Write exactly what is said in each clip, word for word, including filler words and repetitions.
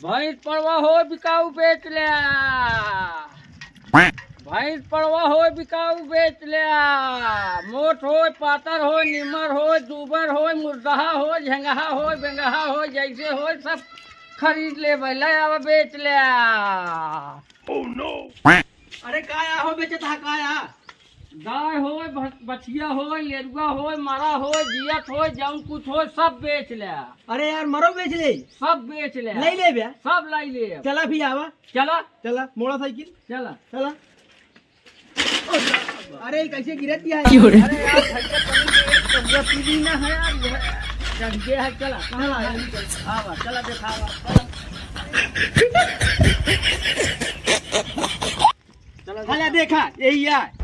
भैंस पड़वा हो बिकाऊ बेच ल्या। भैंस पड़वा हो बिकाऊ बेच ल्या। मोट हो, पातर हो, निमर हो, दूबर हो, मुर्दहा हो, झेंगहा हो, बेंगहा हो, जैसे हो सब खरीद ले भाई, ले आवा बेच ल्या। अरे का या हो बेचत हा का या? गाय होय, भ-, बछिया होय, लेरुआ होय, मरा होय, जियत होय, जौन कुछ होय, सब बेच ले। अरे यार, मरो बेच ले। सब बेच ले। लई ले बे। सब लई ले। चला भी आवा। चला। चला, मोटरसाइकिल। चला। चला। अरे, कैसे गिरत है? क्यों रे? अरे यार, भैया, तनी एक पौवा पी ली ना है यार, वो है। चल, ये है, चला। कहाँ चला, है? चला। आवा, चला, देखावा, चला। चला, हला देखा, यही है।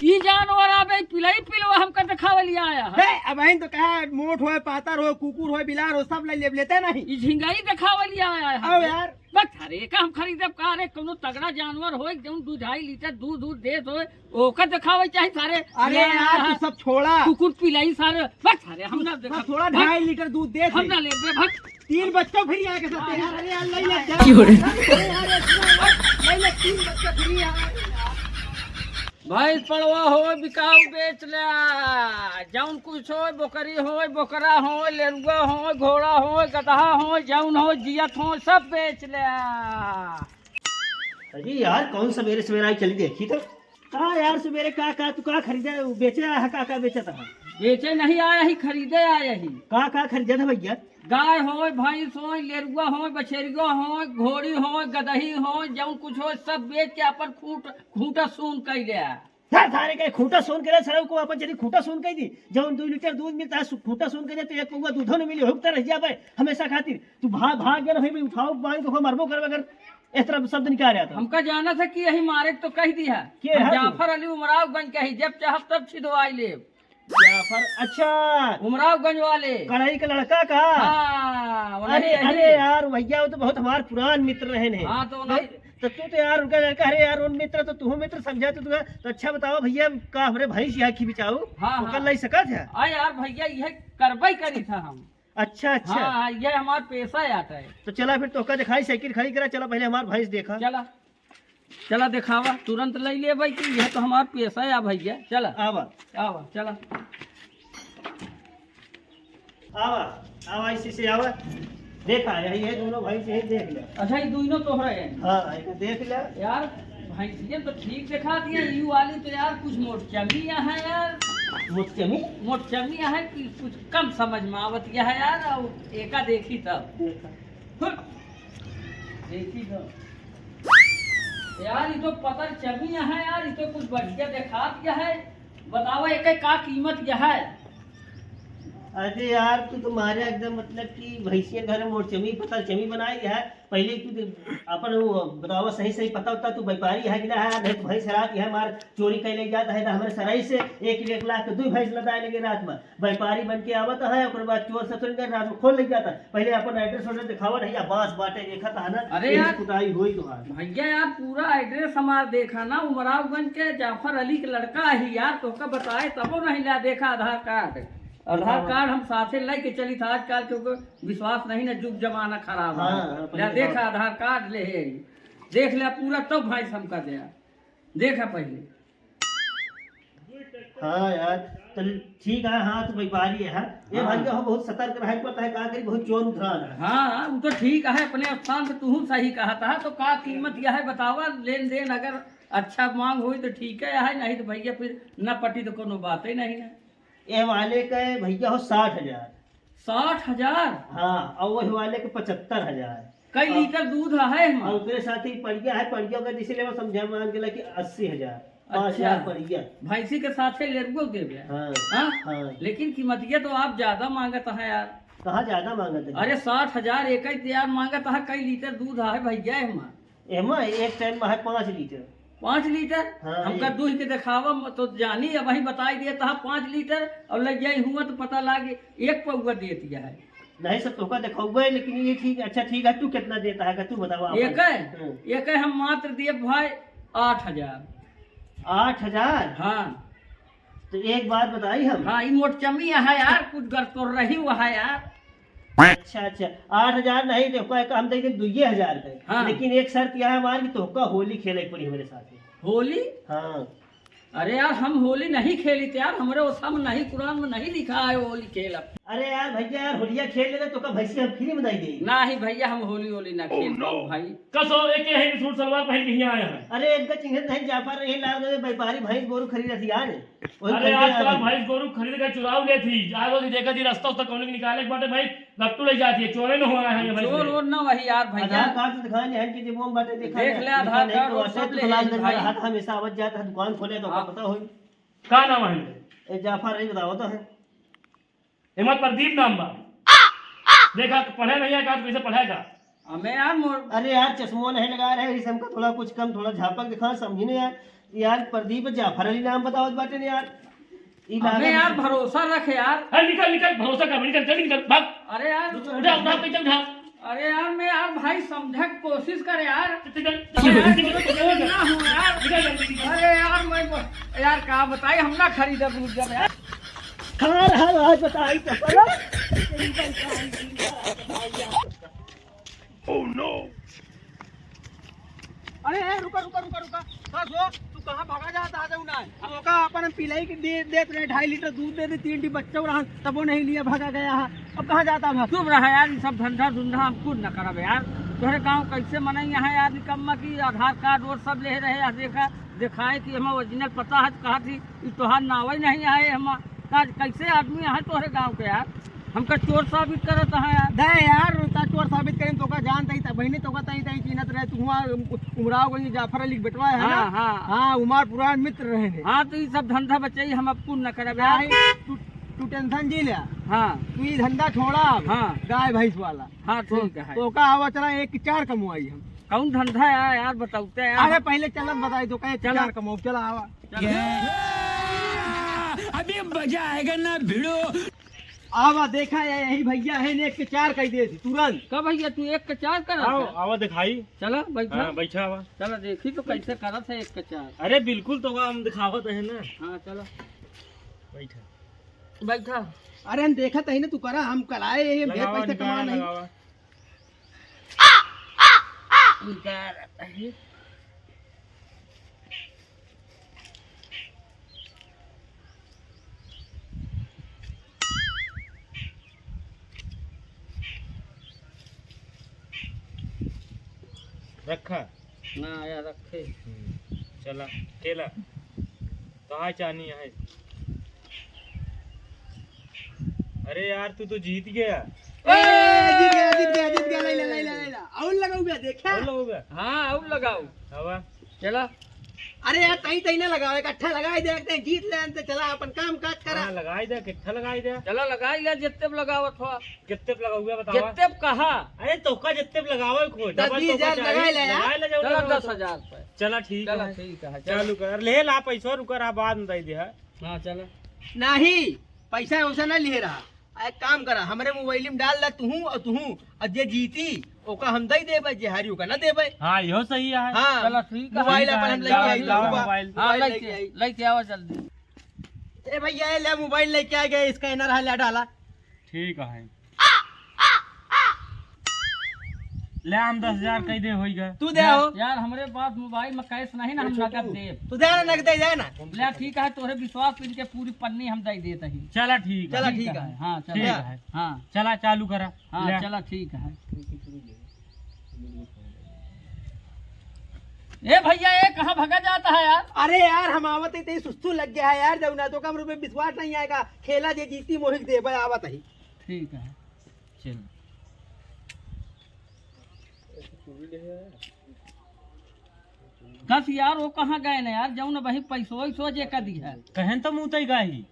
ई जानवर आबे, पिलई पिलवा हमका देखावे लिया आया है। हे, अब इन तो कहा, मोट होय, पातर होय, कुकुर होय, बिलार होय, सब ले ले, लेते नहीं। ई झिंगाई देखावे लिया आया है। अब यार। बस, अरे, का हम खरीदब का रे? कौनो तगड़ा जानवर होय, जौन दू ढाई लीटर दूध, दूध देत होय, ओकर देखावे चाही सारे। अरे ले यार, आया तू है। सब छोड़ा। कुकुर पिलाई सारे। बस, अरे, हम ना देखब। थोड़ा बस। ढाई लीटर दूध देत हम है। ना लेबे, बस। तीन बच्चों फिर यहाँ के साथ है। अरे यार, ले ले, क्यों रे? अरे यार, ये सुनो, ले ले, तीन बच्चों फिर यहाँ। भैंस पड़वा होय, बिकाऊ बेच ल्या। जौन कुछ होय, बोकरी होय, बोकरा होय, लेरुआ होय, घोड़ा होय, गदहा होय, जौन होय, जियत होय, सब बेच ल्या। अरे यार, कौन सवेरे सवेरे आई चली देखी तो। का यार, सवेरे का, का, तू का खरीदे, बेचे आया है, का, का बेचत है? बेचे नहीं आया ही, खरीदे आया ही। का, का खरीदत है भैया? गाय होय, भैंस होय, लेरुआ होय, बछेरुआ होय, घोड़ी होय, गदही होय, जौन कुछ होय, सब बेच के अपन खूट, खूंटा सून कइ ले। सर, सारे के खूंटा सून करे, सर को अपन जदी खूंटा सून कइ दी, जौन दो लीटर दूध मिलता है, सु-, खूंटा सून कइ दे, तो एक पौवा दूधो न मिली, हुकता रह जाबे हमेशा खातिर। तू भाग, भाग गया ना, भाई, उठाओ, बांध के मरबो करबे, अगर इस तरह शब्द निकाल रहा था। हमका जाना था कि यही मारे तो कह दिया। के हम है तू? जाफर अली उमरावगंज के ही, जब चाहब तब छिदवाई लेब। जाफर, अच्छा। उमरावगंज वाले। कढ़ाई का लड़का का? हाँ, वो अरे, नहीं, अरे नहीं। यार, भैया, वो तो बहुत हमार पुरान मित्र रहे हैं। हाँ, तो तो, नहीं। तो तू तो यार उनका लड़का, अरे यार, उन मित्र तो तू मित्र समझा तो तू। तो अच्छा बताओ भैया, का हमरे भैंस यहाँ की बिचाऊ? हाँ, ओकर हाँ। लई सकत है? आ यार भैया, यह करबई करी था हम। अच्छा, अच्छा। हाँ, ये हमार पेशा आता है। तो चला फिर तोहका दिखाई, साइकिल खड़ी करा, चला पहले हमार भैंस देखा। चला, चला देखावा, तुरंत लई ले भाई कि यह तो हमार पेशा है भैया। चला। आवा। आवा, चला। आवा, आवा, इसी से आवा। देखा, यही है दोनों भैंस, यही देख ले। अच्छा, ये दोनों तोहरा है? हाँ, एक देख ले। यार, भैंसिया तो ठीक दिखा दिया, यू वाली तो यार कुछ मोटचमी है यार। मोटचमी? मोटचमी है कि कुछ कम समझ में आवत यह है यार, और एका देखी तब। देखा। हट। देखी तब। यार, ये तो पतर चमी है यार, ये तो कुछ बढ़िया दिखात यह है। बतावा, एके का कीमत यह है? अरे यार, तू तो मारे एकदम, मतलब कि भैंसिया घर में मोटचमी, पतर चमी बनाई है। पहले तू दे-, अपन वो बतावा, सही सही पता होता, तू व्यापारी है कि ना है, नहीं तो भैंस रात यह मार चोरी कर ले जाता है, तो हमारे सराय से एक, एक लाख के दो भैंस लदाए लगे रात में। व्यापारी बन के आवत है, ओकर बाद चोर सब चल गए, रात में खोल ले जाता। पहले अपन एड्रेस वड्रेस दिखावा नहीं, या बांस बाटे देखा था ना, अरे यही यार, कुटाई होई तो है। भैया यार, पूरा एड्रेस हमार देखा ना, उमरावगंज के जाफर अली के लड़का है यार, तोहका बताए तबो नहीं ला देखा आधार कार्ड। आधार कार्ड हम साथे लेके चली था आजकल, क्योंकि विश्वास नहीं ना, जुग जमाना खराब है। हाँ, हाँ, पहले देखा, आधार कार्ड ले है, देख ले पूरा, तब भाई हमका दे, देखा पहले। हाँ यार, चल ठीक है, हाँ, तू व्यापारी है, हाँ। ये हाँ। भैया हो, बहुत सतर्क रहे, पता है का करी, बहुत चोर उधरा है। हाँ, हाँ, वो तो ठीक है, अपने स्थान पे तू सही कहा था, तो का कीमत यह है बतावा, लेन देन अगर अच्छा मांग होई तो ठीक है, है नहीं तो भैया फिर न पटी तो कोनो बात ही नहीं है। ये वाले का भैया हो साठ हजार। साठ हजार? हाँ, और वही वाले के पचहत्तर हजार। कई हाँ। लीटर दूध है और एमा? ओकरे साथ ही पड़िया है, पड़िया का जैसे लेवा समझा मान के ला कि अस्सी हजार, पाँच हजार अच्छा। पड़िया। भैंसी के साथे लेरुआ देबे? हाँ। हाँ? हाँ। लेकिन कीमतिया तो आप ज्यादा मांगत है यार। कहाँ ज्यादा मांगत है? अरे साठ हजार एक ही यार मांगत है, कई लीटर दूध है भैया एमा? एमा एक टाइम में है पाँच लीटर। पाँच लीटर? हाँ, हमका एक। दूध के देखावा म-, तो जानी, अब वही बताई दिया तहा पाँच लीटर और लग जाई हुआ तो पता लागे एक पौवा देत है। नहीं सर, तोका देखौबे, लेकिन ये ठीक, अच्छा ठीक है, तू कितना देता है, तू बतावा अपन। एक है? हाँ। एक है, हम मात्र दिए भाई आठ हजार। आठ हजार? हाँ। तो एक बात बताई हम। हाँ, ई मोटचमी है यार, कुछ गड़तोर रही हुआ है यार। अच्छा, अच्छा, आठ हजार नहीं, देखो, एक हम दे दें दुइये हजार के। हाँ। लेकिन एक शर्त यह है हमार कि तोहका होली खेले के पड़ी हमरे साथे। होली? हाँ। अरे यार, हम होली नहीं खेली थे यार, हमरे ओसा में नहीं, कुरान में नहीं लिखा है होली खेलब। अरे यार भैया, यार होलिया खेल लेते तो का भैंसी हम फ्री में दे दे। नहीं भैया, हम होली वोली ना खेल पाओ भाई। कसो एक ही सूट सलवार पहन के यहाँ आया है। अरे एक चिन्हत नहीं, जाफर रही लाल व्यापारी भैंस गोरू खरीद रही आज। वही अरे खरीदे आज आया कल है। भैंस गोरू खरीद के चुराव ले थी, आज वो देखा थी रास्ता उसका कौन निकाले के बाटे भाई। लट्टू ले जाती है, चोरे न हो रहा है भाई। चोर वोर ना वही यार भैया। आधार कार्ड से दिखाने हैं कि जेबों में बाटे, देखा देख है। ले, आधार कार्ड तो और सब ले हैं भाई। हाथ हमेशा आवत जात है, दुकान खोले तो हाँ। पता होई। का नाम है? ए, जाफर, यही बताओ तो है। एमा प्रदीप नाम बा। देखा, पढ़े नहीं है का, तो कैसे पढ़ेगा? हमें यार मोर अरे यार, चश्मो नहीं लगा रहे, इसे हमका थोड़ा कुछ कम, थोड़ा झापक दिखा, समझी नहीं यार। यार, प्रदीप जाफर अली नाम बतावत बाटे ने यार। ई हमें लागत यार है। भरोसा रख यार। अरे निकल, निकल, भरोसा कर, निकल, जल्दी निकल, भाग। अरे यार। उठा, उठा, पीछे उठा। अरे यार, मैं यार भाई समझे के कोशिश करे यार। निकल, निकल, निकल, निकल, निकल। ना हो यार। निकल जल्दी, निकल। अरे यार, मैं ब-, यार का बताई, हम ना खरीदब रुक जब यार। खा रहा है, आज बताई तो पड़ा। Oh no! अरे, ए, रुका, रुका, रुका, रुका। बस हो, तू कहाँ भागा जाता है, जाऊ ना? अब ओका अपन हम पिलाई के दे, देत रहे, ढाई लीटर दूध दे दे, तीन ठी बच्चा रहा, तबो नहीं लिया, भागा गया है। अब कहाँ जाता भाग? चुप रहा यार, ये सब धंधा धुंधा हम कुछ न करब यार। तोहरे गाँव कैसे मनई यहाँ यार, निकम्मा की आधार कार्ड और सब ले रहे हैं, देखा, दिखाए कि हमें ओरिजिनल पता है, तो कहा थी, ई तोहार नावे नहीं आए, हम का, कैसे आदमी है तोहरे गाँव के यार? हमका चोर साबित करत है यार। दे यार, ता चोर साबित करें, तोका जानत ही, तब बहिनी तोका तई तई चिन्हत रहे, तू हुआ उमराव गंज जाफर अली के बेटवा है ना? हाँ, हाँ। हाँ, उमार पुरान मित्र रहे ने। हाँ, तो ई सब धंधा बचाई, हम अब कुल न करब यार। नहीं, तू, तू टेंशन जी ले। हाँ। तू ई धंधा छोड़ा अब। हाँ। गाय भैंस वाला। हाँ, तो, ठीक है। तोका आवा चला एक चार कमवाई हम। कौन धंधा है यार, बताओ ते यार। अरे पहले चलत बताई तो कहे चला। चार कमाओ, चला आवा। चला। अभी मजा आएगा ना भिड़ो। आवा देखा ये, यही भैया है ने एक के चार कह दे थी तुरंत। का भैया तू एक के चार करा आओ, था? आवा दिखाई। चला बैठा। हाँ, बैठा आवा। चला देखी तो कैसे करत है एक के चार। अरे बिल्कुल तो हम दिखावत है ना। हाँ चला। बैठा। बैठा। अरे हम देखत है ना तू करा, हम कराए ये ढेर लगावा, पैसा निकाला, कमा नहीं। लगावा। रखा। ना आया रखे। हम्म, चला, केला। कहाँ चानी है? अरे यार, तू तो जीत गया। ए, जीत गया, जीत गया, जीत गया, ले ले, ले ले, ले ले। और लगाऊ बे, देखा? और लगाऊ बे? हाँ, और लगाऊ। हवा। चला। अरे यार, तई तई ना लगाओ, इकट्ठा लगाई दे, एक जीत ले, तो चला अपन काम काज करा। हाँ, लगाई दे, इकट्ठा लगाई दे। चला, लगाई ले, जितने भी लगावत हो। कितने पे लगाउबे बतावा? जितने पे कहा। अरे तोका जितने पे लगावे को, दस डबल बीस तोका हजार चाही। लगाए ले यार। लगाए ले, जाओ, चला लगाओ दस हजार तो। पे। चला ठीक चला है। ठीक है, चला। चालू कर। ले ला पैसा, रुका रहा, बाद में दे दे है। हाँ, चला। नहीं, पैसा वैसा ना लिए रहा। एक काम करा, हमरे मोबाइल में डाल ला, तू और तू, और जे जीती ओका हम दे देबे, जे हारी ओका ना देबे। हाँ, यो सही है। हाँ, चला ठीक है। मोबाइल ठीक अपन है, हम लेके जाओ, आई, जाओ, मोबाइल। मोबाइल। हाँ, मोबाइल लेके लेके, आई। लेके आवा जल्दी। ए भैया, ए ले मोबाइल लेके आ गए, स्कैनर है, ले डाला। ठीक है। ले हम दस हजार कह दे होई गए। तू दे यार, हो। यार, हमरे पास मोबाइल में कैश नहीं ना, हम नगद देब। तू दे ना, नगद दे ना। ले ठीक है, तोरे विश्वास पे इनके पूरी पन्नी हम दे देत ही। चला ठीक है। चला ठीक है। हाँ, चला। ठीक है। हाँ। चला चालू करा। हाँ, ले। चला ठीक है। ए भैया, ए कहाँ भगा जाता है यार? अरे यार, हम आवत ही ते सुस्तू लग गया है यार, जौना तो कम रुपये विश्वास नहीं आएगा। खेला जे जीती मोहिक देबे आवत ही। ठीक है। चल। कस यार, वो कहाँ गए न यार? जौन वही पैसो वैसो जे का दिया। कहन तो मुँह तई गाही।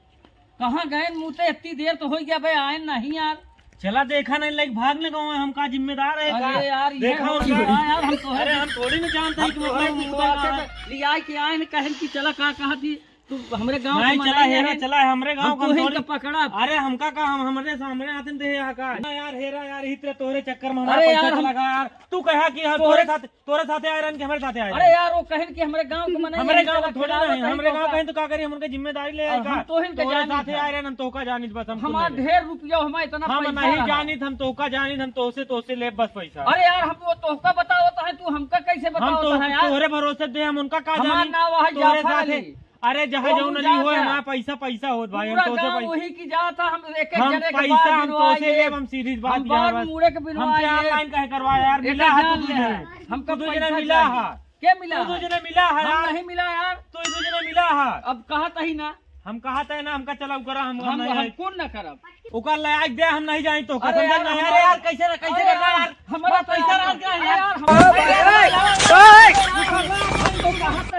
कहाँ गए मुँह ते? इतनी देर तो हो गया बे, आए नहीं यार। चला देखा नहीं, लाइक भाग न गए, हम का जिम्मेदार है का? अरे यार, ये देखा हो उनका। हाँ यार, हम तो अरे हम थोड़ी ना जानते हम कि तो मतलब है मुँह तई विश्वास गाही। है, लिया के आए न कहन कि चला का कहा थी। तू हमरे गाँव के नहीं, चला मनाई हेरा, है। चला, हमरे गाँव हम का तोहिन थोड़ी के पकड़ा। अरे, हमका का, हम हमरे सामने आते दे यहाँ का। ना यार, हेरा यार, इतने तोहरे चक्कर में हमारा अरे पैसा यार, हम चला गया यार। तू कहा कि हम तोहरे तोहरे साथ, तोहरे साथे आए रहन कि हमरे साथे आए अरे रहन? यार, वो कहिन कि हमरे गाँव के मनाई हमरे है, गाँव चला में थोड़ी फिर नहीं, आवत हमरे है गाँव तो कहीं तो का करी, हमरे जिम्मेदारी ले और का? हम तोहिन के तोहरे जानी साथे था। आए रहन, हम तोहका जानित बस, हम हमार सुन ले। ढेर रुपया, हम इतना हम पैसा नहीं रहा। जानित, हम तोहका जानित, हम तोहसे, तोहसे ले बस पैसा। अरे यार, हम वो तोहका बतावत है, तू हमका कैसे हम बतावत तो है यार? तोहरे भरोसे दे, हम उनका का हमार जानी? नाव है तोहरे जाफर साथे अली। अरे, जहाँ कहूँ जौन अली जात होए, है। हमारा पैसा, पैसा होत भाई, हम पूरा तोसे गाँव पैसा वही की जात है, हम एक एक हम जने के पैसा बार हम बिनवाए तोसे ये, लेब, हम सीधी बात हम किया बार बस। मुड़े के हमसे बिनवाए ये। ऑनलाइन काहे करवाए यार, एक मिला है जान तू ले, दुनिया। हमको तू दो जने पैसा मिला चाहिए। है। के मिला तू दो है? जने मिला है हम यार। नहीं मिला यार। तू दो जने मिला है। अब कहा तही ना। हम कहा तही ना, हमका चला करा, हम, हम हम, नहीं हम आए। कौन ना करब? ओकर लायक दे, हम नहीं जानी तो अरे कसम से यार, नहीं। अरे हमारा यार, कैसे रे, कैसे अरे रे यार, यार? हमारा हमारा पैसा पैसा रह गया अरे यार। यार, हमारा पैसा रह गया।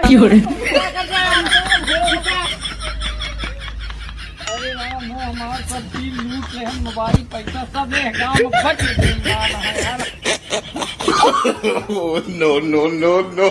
क्यों रे? अरे राम हो, हमार सब चीज लूट ले, हम मोबाइल, पैसा सब ले, गाँव में बच गए यार। Oh, no, no, no, no।